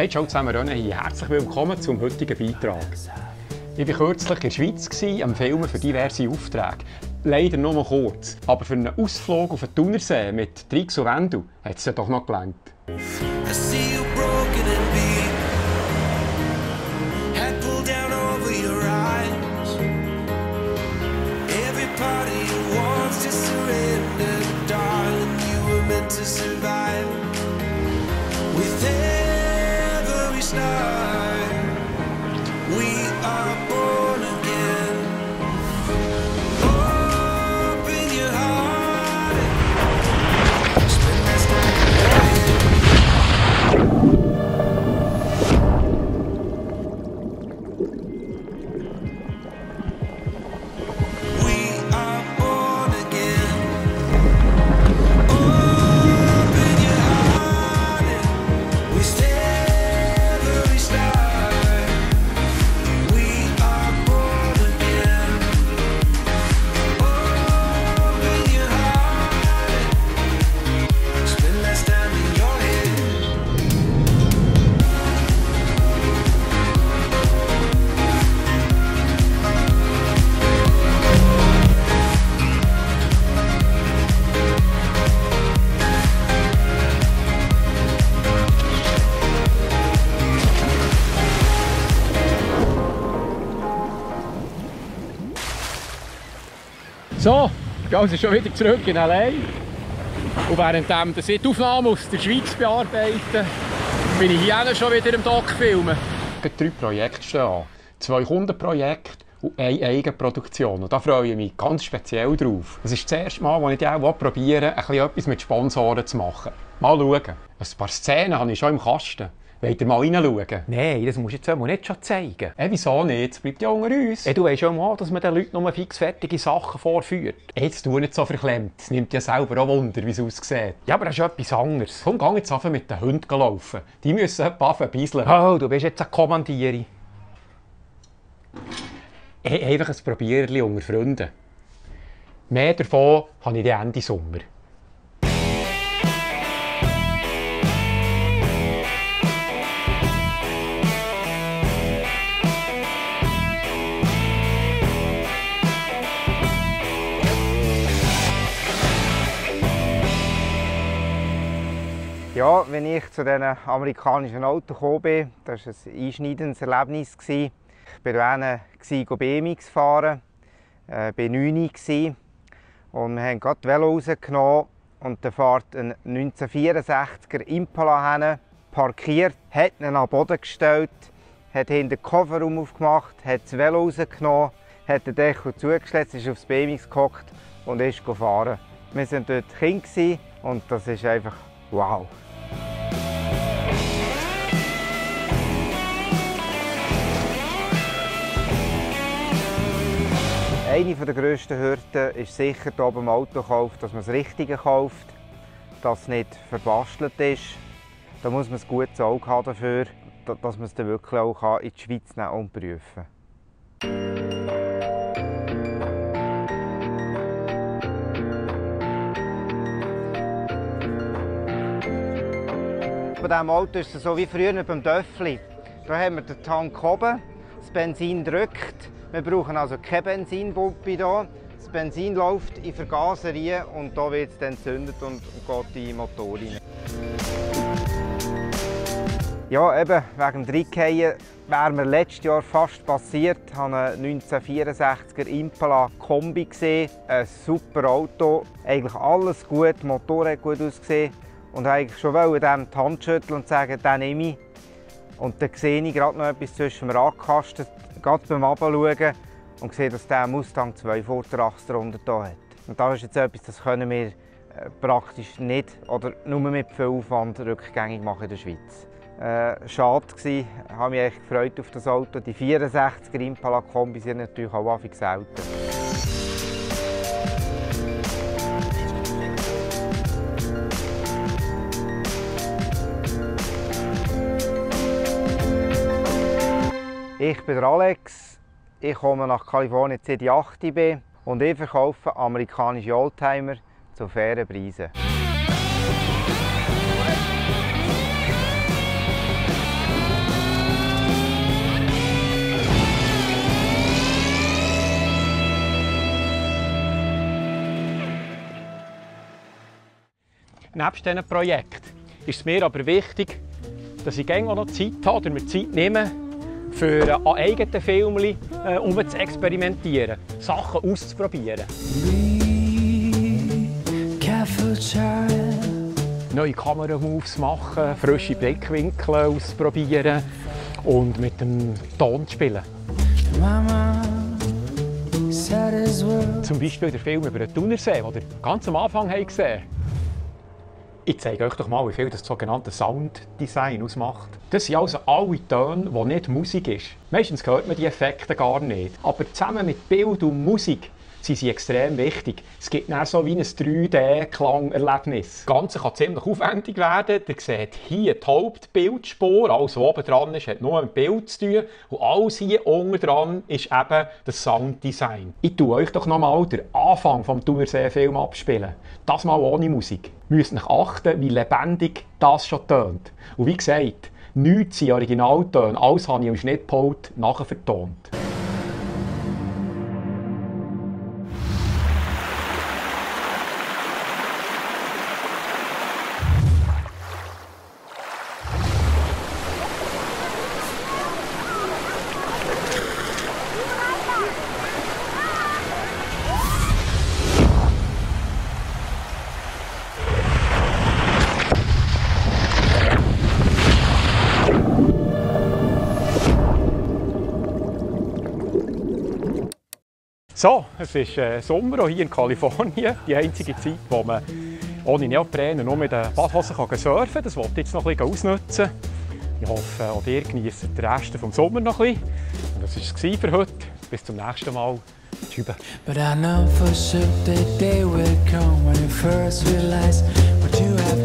Hey, ciao zusammen, René hier. Herzlich willkommen zum heutigen Beitrag. Ich war kürzlich in der Schweiz am Filmen für diverse Aufträge. Leider nur noch kurz, aber für einen Ausflug auf den Thunersee mit Trix und Wendel hat es ja doch noch gelangt. So, ich gehe also schon wieder zurück in L.A. Und während ich die Aufnahmen aus der Schweiz bearbeite, bin ich hier schon wieder im Doc filmen. 3 Projekte stehen an. 2 Kundenprojekte und 1 Eigenproduktion. Und da freue ich mich ganz speziell drauf. Es ist das erste Mal, als ich auch probiere, etwas mit Sponsoren zu machen. Mal schauen. Ein paar Szenen habe ich schon im Kasten. Wollt ihr mal reinschauen? Nein, das musst du jetzt nicht schon zeigen. Wieso nicht? Es bleibt ja unter uns. Du weißt schon mal, dass man den Leuten nur fixfertige Sachen vorführt. Jetzt tu nicht so verklemmt. Es nimmt ja selber auch Wunder, wie es aussieht. Ja, aber das ist etwas anderes. Komm, geh jetzt mit den Hunden laufen. Die müssen etwa beiseln. Oh, du bist jetzt ein Kommandierer. Einfach ein Probierchen unter Freunden. Mehr davon habe ich Ende Sommer. Ja, wenn ich zu diesen amerikanischen Autos gekommen bin, das war ein einschneidendes Erlebnis. Ich war BMX fahren, war 9 und wir haben gerade die Velo rausgenommen und da fährt ein 1964er Impala hin, parkiert, hat ihn an den Boden gestellt, hat hinten den Kofferraum aufgemacht, hat das Velo rausgenommen, hat den Deckel zugeschlossen, ist aufs BMX gehockt und ist gefahren. Wir waren dort Kinder und das ist einfach wow. Eine der grössten Hürden ist sicher hier beim Autokauf, dass man das Richtige kauft, dass es nicht verbastelt ist. Da muss man ein gutes Auge haben dafür, dass man es dann wirklich auch in die Schweiz nehmen und prüfen kann. Bei diesem Auto ist es so wie früher beim Töffli. Da haben wir den Tank oben, das Benzin drückt. Wir brauchen also keine Benzinpumpe hier. Das Benzin läuft in den Vergaser rein und hier wird es dann entzündet und geht in den Motor rein. Ja, eben wegen dem Dreckfallen wäre mir letztes Jahr fast passiert. Ich habe einen 1964er Impala Kombi gesehen. Ein super Auto, eigentlich alles gut, der Motor hat gut ausgesehen. Und eigentlich schon dem die Hand schütteln und sagen, den nehme ich. Und dann sehe ich gerade noch etwas zwischen dem Radkasten, gerade beim Abschauen und sehe, dass der Mustang 2 Vorderachse darunter hat. Und das ist jetzt etwas, das können wir praktisch nicht oder nur mit viel Aufwand rückgängig machen in der Schweiz. Schade war, ich habe mich echt gefreut auf das Auto. Die 64er Impala Kombi sind natürlich auch häufig selten. Ich bin Alex, ich komme nach Kalifornien, seit ich 8 bin und ich verkaufe amerikanische Oldtimer zu fairen Preisen. Nebst diesen Projekten ist es mir aber wichtig, dass ich auch noch Zeit habe oder mir Zeit nehme, für an eigenen Filmen zu experimentieren, Sachen auszuprobieren. Neue Kameramoves machen, frische Blickwinkel ausprobieren und mit dem Ton spielen. Zum Beispiel der Film über den Thunersee, den ihr ganz am Anfang gesehen habt. Ich zeige euch doch mal, wie viel das sogenannte Sounddesign ausmacht. Das sind also alle Töne, die nicht Musik ist. Meistens hört man die Effekte gar nicht. Aber zusammen mit Bild und Musik sind sie extrem wichtig. Es gibt dann so wie ein 3D-Klangerlebnis. Das Ganze kann ziemlich aufwendig werden. Ihr seht hier die Hauptbildspur, alles was oben dran ist, hat nur mit Bild zu tun. Und alles hier unten dran ist eben das Sounddesign. Ich tue euch doch nochmal den Anfang des Thunersee-Films abspielen. Das mal ohne Musik. Ihr müsst euch achten, wie lebendig das schon tönt. Und wie gesagt, nichts sind Originaltöne, alles habe ich im Schnittpult nachher vertont. So, es ist Sommer hier in Kalifornien. Die einzige Zeit, wo man ohne Neopren nur mit den Badhosen surfen kann. Das wollte ich jetzt noch ein bisschen ausnutzen. Ich hoffe, auch ihr genießt den Rest des Sommers noch ein bisschen. Und das war es für heute. Bis zum nächsten Mal. Tschüss. But I know for sure that day will come when you first realize what you have